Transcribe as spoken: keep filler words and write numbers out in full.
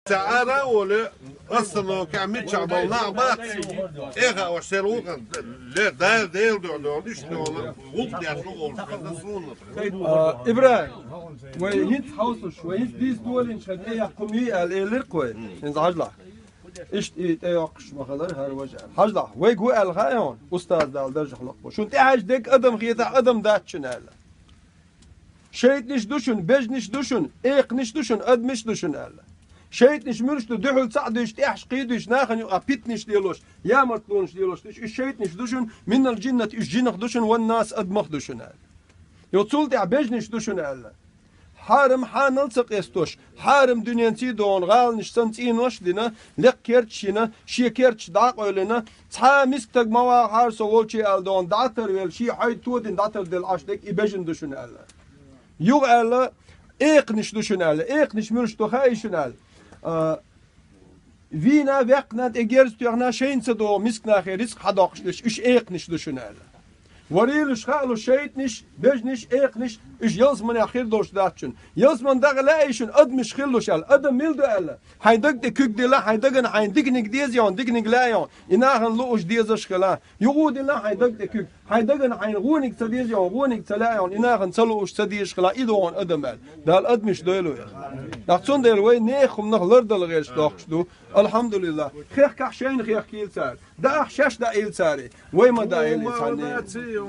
Цаӏара а воле, остановкехь мичахь болу нах бац. Эха ош сел вукъа, ле, Дала Дела дуьхьа долу, иштта долу, гӀуллакх деш ву олуш хезна суна. А, ИбрахӀим, вай хӀинца хьовсуш, вай хӀинца дийца долийначу хьан тӀеяхьа кху мий аьлла элира-кх вай. ХӀинца хьажалахь. Иштта и тӀейоккхуш ма хилара хӀара важа аьлла. Хьажалахь, вайга ву аьлла хаьа хьуна, устаз Дала даржехь лакхбо. Шуна тӀехьаьжча дерг адам хетахь, адам дац шуна аьлла. ШайтӀанаш ду шуна, бежанаш ду шуна, экханаш ду шуна, адамаш ду шуна аьлла. ШайтӀанаш муьлш ду, дуьхьал цхьаъ дуьйш, тӀехьашкхий дуьйш, нахана юкъахь питанаш лелош, ямартлонаш лелош, уьш шайтӀанаш ду шуна, минал жиннат уьш жинах ду шуна, ван нас адамах ду шуна аьлла. Йо, цул тӀаьхьа бежанаш ду шуна аьлла. Хьарам хьанал ца къестош, хьарам дуьненций догӀун гӀаланаш санна цӀенош а дина, лекха керташ йина, шен керташ дӀа а къевлина, цхьа а миска стаг ма вагӀахьара со волчу аьлла догӀун дӀа а тарвелла, шен хьайда тодина дӀа а тарделла Ӏаш дерг и бежана ду шуна аьлла. Юха аьлла, экханаш ду шуна аьлла, экханаш муьлш ду хаьий шуна аьлла. А, Вийна, ваьккхина, тӀе герз тоьхна, шайна ца догӀу мисканахе рицкъ хьадоккхуш дерш, уьш экханаш ду шуна аьлла. Варийлуш хаалуш шайтӀанаш, бежанаш, экханаш, уьш ялсаманехь хир долуш дац шуна. Ялсаман даха лаьий шуна адамаш хилалуш аьлла. Адам мила ду аьлла? Хьайн даг тӀе куьг дилла, хьайн дагана хьайна диканиг деза йогӀун, диканиг лаьа йогӀун, и нахана лууш дезаш хила. Юха а дилла хьайн даг тӀе куьг. Хьайн дагана хьайна гӀониг ца деза йогӀун, гӀониг ца лаьа йогӀун, и нахана ца лууш, ца дезаш хила, и догӀун адам аьлла. Дала адамаш дойла вайх. ТӀаккха цундела вай нехан хӀуманах лардала гӀерташ дохкуш ду. Алхьамдулиллах. Хехкахь шайна хехкийла цара. Даахь шаьш даийла цара. Вай ма даийла царна. Алхьамдулиллах.